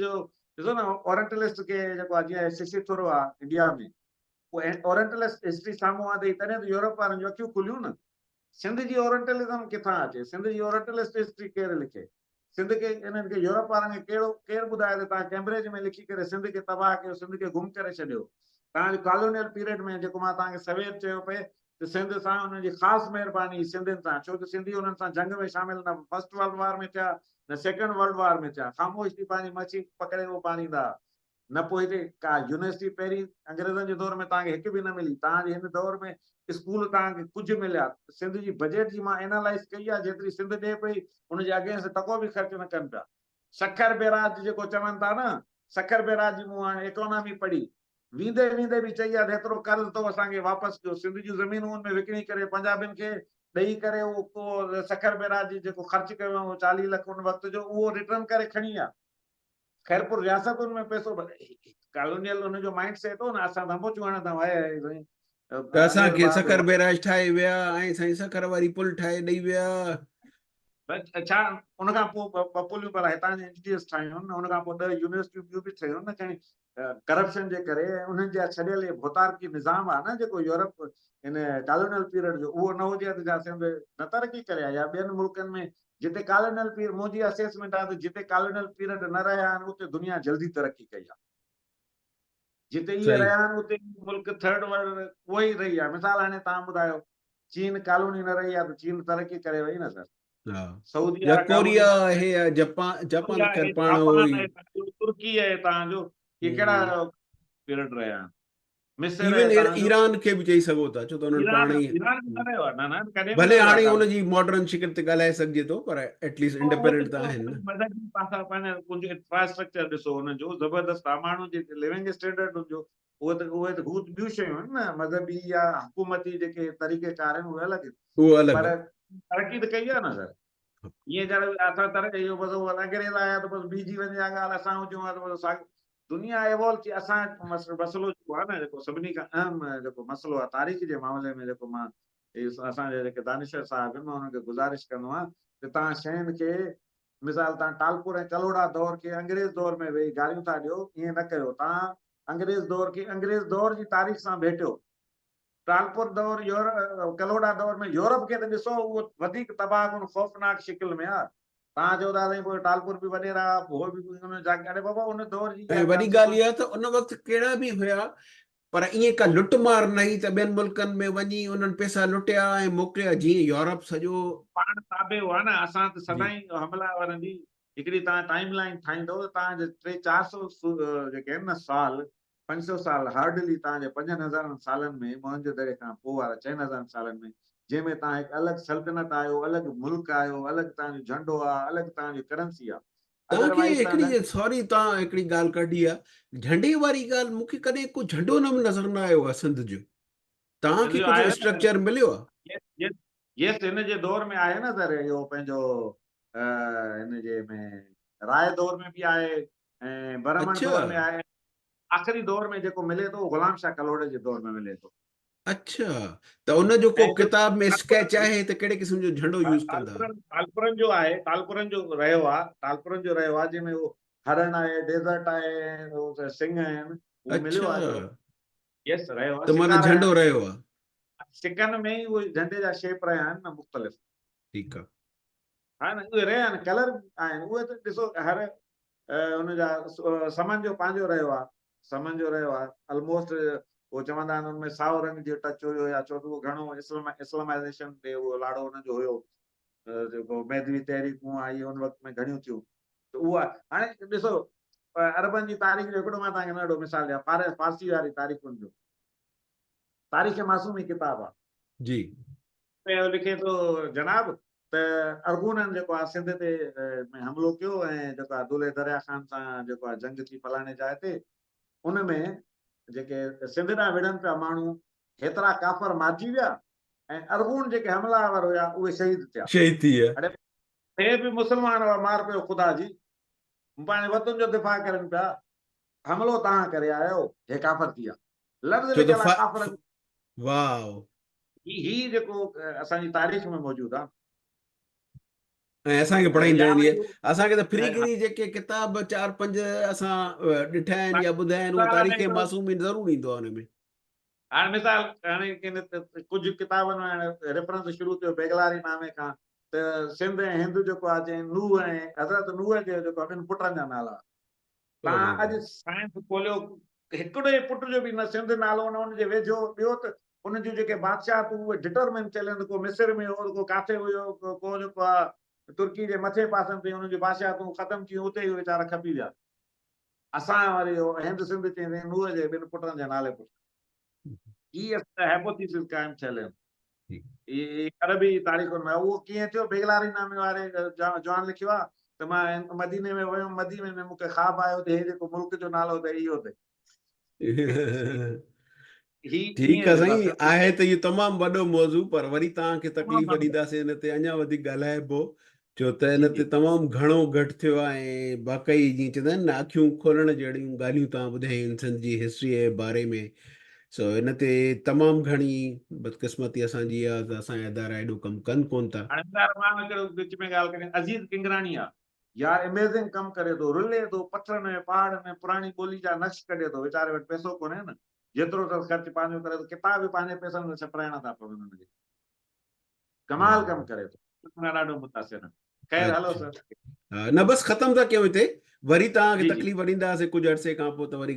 جو ڏسو نه اورينٽلسٽ کي جيڪو آهي جيئن ششي ٿرو آهي انڊيا ۾ اهو اورينٽلسٽ هسٽري سامهون آندي تڏهن ته يورپ وارن جون اکيون کليون نه. سنڌ جي اورينٽلزم ڪٿان اچي؟ سنڌ جي اورينٽلسٽ هسٽري ڪير لکي؟ سنڌ کي انهن کي يورپ وارن کي ڪهڙو ڪير ٻڌايو ته توهان ڪيمبرج ۾ لکي ڪري سنڌ کي تباهه ڪيو سنڌ کي گم ڪري ڇڏيو. توهان جو ڪالونيل پيريڊ ۾ جيڪو مان توهان کي سوير چيو پئي ته سنڌ سان انهن جي خاص مهرباني هئي سنڌين سان ڇو ته سنڌي انهن سان جنگ ۾ شامل نه فرسٽ ورلڊ وار ۾ ٿيا نه سيڪنڊ ورلڊ وار ۾ ٿيا خاموش ٿي پنهنجي مڇي پڪڙي اهو ماريندا ها نه پوء هتي ڪا يونيورسٽي پهرين انگريزن جي دور ۾ توهان کي هڪ به نه ملي توهان جي هن دور ۾ اسڪول توهان کي ڪجهه مليا سنڌ جي بجيٽ جي مان اينالائز ڪئي آهي جيتري سنڌ ڏئي پئي ان جي اگينسٽ ٽڪو به خرچ نه ڪن پيا سکر بيراج جيڪو چون ٿا نه سکر بيراج جي مون هاڻي ايڪانامي پڙهي ويندي ويندي به چئي ها ته هيترو قرض اٿو اسان کي واپس ڪيو سنڌ جون زمينون ان ۾ وڪڻي ڪري پنجابين کي ڏئي ڪري اهو سکر بيراج جي جيڪو خرچ ڪيو هو 40 لک ان وقت جو اهو ريٽرن ڪري کڻي ويا خيرپور رياست ان ۾ پئسو ڪالونيل ان جو مائنڊ سيٽ هو نه اسان ته مچ وڻندا هئا هاء سائين ته اسان کي سکر بيراج ٺاهي ويا ۽ سائين سکر واري پل ٺاهي ڏئي ويا. ڇا ان کان پوء ٻه پليون پر هتان جي انجنيئرز ٺاهيون ان کان پوء 10 يونيورسٽيون ٻيون به ٺهيون نه کڻي ڪرپشن جي ڪري ۽ انهن جا ڇڏيل اهي ڀوتارڪي نظام آهي نه جيڪو يورپ ان ڪالونيل پيريڊ جو اهو نه هجي ها ته ڇا سنڌ نه ترقي ڪري ها يا ٻين ملڪن ۾ جتي ڪالونيل پيريڊ منهنجي اسيسمينٽ آهي ته جتي ڪالونيل پيريڊ نه رهيا آهن اتي دنيا جلدي ترقي ڪئي آهي جتي اهي رهيا آهن اتي ملڪ ٿرڊ ورلڊ اهو ئي رهي آهي مثال هاڻي توهان ٻڌايو چين ڪالوني نه رهي آهي ته چين ترقي ڪري وئي نه سر سعودي يا ڪوريا آهي يا جاپان جاپان خير پاڻ هو ئي ترڪي آهي تان جو هي ڪهڙا پيريڊ رهيا آهن مصر ايون ايران کي به چئي سگهو ٿا ڇو ته انهن پاڻ ئي ايران به نه رهيو آهي نه نه ڪڏهن ڀلي هاڻي ان جي ماڊرن شڪل تي ڳالهائي سگهجي ٿو پر ايٽ ليسٽ انڊيپينڊنٽ ته آهن نه مذهبي پاسا پنهنجا ان جو انفراسٽرڪچر ڏسو انهن جو زبردست آهي ماڻهن جي لونگ اسٽينڊرڊ ان جو اهي ته اهي ته هو ٻيون شيون آهن نه مذهبي يا حڪومتي جيڪي طريقه ڪار آهن اهي الڳ آهن اهو الڳ پر ترقي ته ڪئي آهي نه سر ائين ڄڻ اسان تر اهو بس انگريز آيا ته بس بيهجي وڃي اها ڳالهه اسان هجون ها ته بس ساڳ دنيا ايوالو ٿي اسان مسئلو جيڪو آهي نه جيڪو سڀني کان اهم جيڪو مسئلو آهي تاريخ جي معاملي ۾ جيڪو مان اسان جا جيڪي دانشور صاحب آهن مان انهن کي گذارش ڪندو آهيان ته توهان شين کي مثال توهان ٽالپور ۽ ڪلهوڙا دور کي انگريز دور ۾ ويهي گاريون ٿا ڏيو ائين نه ڪيو توهان انگريز دور کي انگريز دور جي تاريخ سان ڀيٽيو. ٽالپر دور ڪلهوڙا دور ۾ يورپ کي ته ڏسو اهو وڌيڪ تباهه ڪن خوفناڪ شڪل ۾ آ. توهان چئو ٿا سائين پوء ٽالپر به وڏيرا هو به ان جا اڙي بابا ان دور جي ۽ وڏي ڳالهه اها ته ان وقت ڪهڙا به هيا پر ائين ڪا لٽ مار نه هئي ته ٻين ملڪن ۾ وڃي انهن پئسا لٽيا ۽ موڪليا جيئن يورپ سڄو پاڻ تابع هئا نه اسان ته سدائين حمله آورن جي هڪڙي توهان ٽائيم لائين ٺاهيندؤ ته توهان جا ٽي چار سو جيڪي آهن نه سال 500 سال هارڊلي توهان جي پنجن هزارن سالن ۾ موهن جو دڙي کان پوء وارا چئن هزارن سالن ۾ جنهن ۾ توهان هڪ الڳ سلطنت آهيو الڳ ملڪ آهيو الڳ توهان جو جهنڊو آهي الڳ توهان جي ڪرنسي آهي توهان کي هڪڙي سوري توهان هڪڙي ڳالهه ڪڍي آهي جهنڊي واري ڳالهه مون کي ڪڏهن ڪو جهنڊو نه نظر نه آيو آهي سنڌ جو توهان کي ڪجهه اسٽرڪچر مليو آهي يس هن جي دور ۾ آهي نه سر اهو پنهنجو هن جي ۾ راء دور ۾ به آهي ۽ برهمڻ دور ۾ آهي آخري دور ۾ جيڪو ملي ٿو غلام شاهه ڪلهوڙي جي دور ۾ ملي ٿو. اڇا ته ان جو ڪو ڪتاب ۾ اسڪيچ آهي ته ڪهڙي قسم جو جهنڊو يوز ڪندا. ٽالپرن جو آهي ٽالپرن جو رهيو آهي ٽالپرن جو رهيو آهي جنهن ۾ اهو هرڻ آهي ڊيزرٽ آهي ۽ سنگهه آهن اهو مليو آهي يس رهيو آهي ته معنيٰ جهنڊو رهيو آهي. سڪن ۾ ئي اهي جهنڊي جا شيپ رهيا آهن نه مختلف. ٺيڪ آ. ها نه اهي رهيا آهن ڪلر آهن اهي ته ڏسو هر ان جا سمن جو پنهنجو رهيو آهي سمن جو رهيو آهي الموسٽ اهو چوندا آهن ان ۾ سائو رنگ جو ٽچ هيو يا ڇو ته اهو گهڻو اسلام اسلامائزيشن تي اهو لاڙو ان جو هيو جيڪو مهدوي تحريڪون آهي ان وقت ۾ گهڻيون ٿيون ته اهو هاڻي ڏسو عربن جي تاريخ جو هڪڙو مان توهان کي ننڍو مثال ڏيان فارسي واري تاريخن جو تاريخ معصومي ڪتاب آ. جي. ۾ اهو لکي ٿو جناب ته ارغونن جيڪو آ سنڌ تي ۾ حملو ڪيو ۽ جيڪو آ دولهه دريا خان سان جيڪو آ جنگ ٿي فلاڻي جاء تي ان ۾ جيڪي سنڌ ڏانهن وڙهن پيا ماڻهو هيترا ڪافر مارجي ويا ۽ ارغون جيڪي حمله آور هيا اهي شهيد ٿيا. شهيد ٿي ويا. اڙي هي به مسلمان هئا مار پيو خدا جي پنهنجي وطن جو دفاع ڪرن پيا حملو توهان ڪري آيا آهيو، هي ڪافر ٿي ويا. لفظ ڇو ته لکيل آهي ڪافرن. واء. هي هي جيڪو اسان جي تاريخ ۾ موجود آهي. ۽ اسان کي پڙهائيندا آهن اهي اسان کي ته فري گري جيڪي ڪتاب چار پنج اسان ڏٺا آهن يا ٻڌا آهن اهو تاريخ معصومين ضرور ايندو آهي ان ۾. هاڻي مثال هاڻي ڪن ڪجهه ڪتابن ۾ هاڻي ريفرنس شروع ٿيو بيگلاري نامي کان ته سنڌ ۽ هند جيڪو آهي چئين نوح ۽ حضرت نوح جي جيڪو آهي ٻن پٽن جا نالا تان اڄ سائنس کوليو هڪڙي پٽ جو به نه سنڌ نالو نه ان جي ويجهو ٻيو ته ان جون جيڪي بادشاهتون اهي ڊٽرمن ٿيل آهن ته ڪو مصر ۾ هو ته ڪو ڪاٿي هيو ڪو جيڪو آهي ترڪي جي مٿي پاسن تي انهن جون بادشاهتون ختم ٿيون اتي ئي ويچارا کپي ويا اسان وري هند سنڌ چئين نوح جي ٻن پٽن جي نالي پٺيان هي اسان هائپوٿيسس قائم ٿيل آهن. هي عربي تاريخن ۾ اهو ڪيئن ٿيو؟ بيگلاري نامي واري جوان لکيو آهي ته مان مديني ۾ ويم، مديني ۾ مون کي خواب آيو ته هي جيڪو ملڪ جو نالو اٿئي اهو اٿئي. هي ٺيڪ آهي سائين، آهي ته اهو تمام وڏو موضوع پر وري توهان کي تڪليف ڏينداسين ان تي اڃا وڌيڪ ڳالهائبو ڇو ته ان تي تمام گهڻو گهٽ ٿيو آهي ۽ واقعي جيئن چوندا آهن نه اکيون کولڻ جهڙيون ڳالهيون توهان ٻڌايون آهن سنڌ جي هسٽري جي باري ۾ سو ان تي تمام گهڻي بدقسمتي اسان جي آهي ته اسان جا ادارا ايڏو ڪم ڪن ڪون ٿا. هاڻي يار مان هڪڙو وچ ۾ ڳالهه ڪريان عزيز ڪنگراڻي آ يار اميزنگ ڪم ڪري ٿو رلي ٿو پٿرن ۾ پهاڙن ۾ پراڻي ٻولي جا نقش ڪڍي ٿو ويچاري وٽ پئسو ڪونهي نه جيترو اٿس خرچ پنهنجو ڪري ٿو ڪتاب به پنهنجي پئسن سان ڇپرائڻا ٿا پون هن کي. ڪمال ڪم ڪري ٿو مان ڏاڍو متاثر آهيان خير هلو سر. نه بس ختم ٿا ڪيون هتي وري توهان کي تڪليف ڏينداسين ڪجهه عرصي کان پوء ته وري.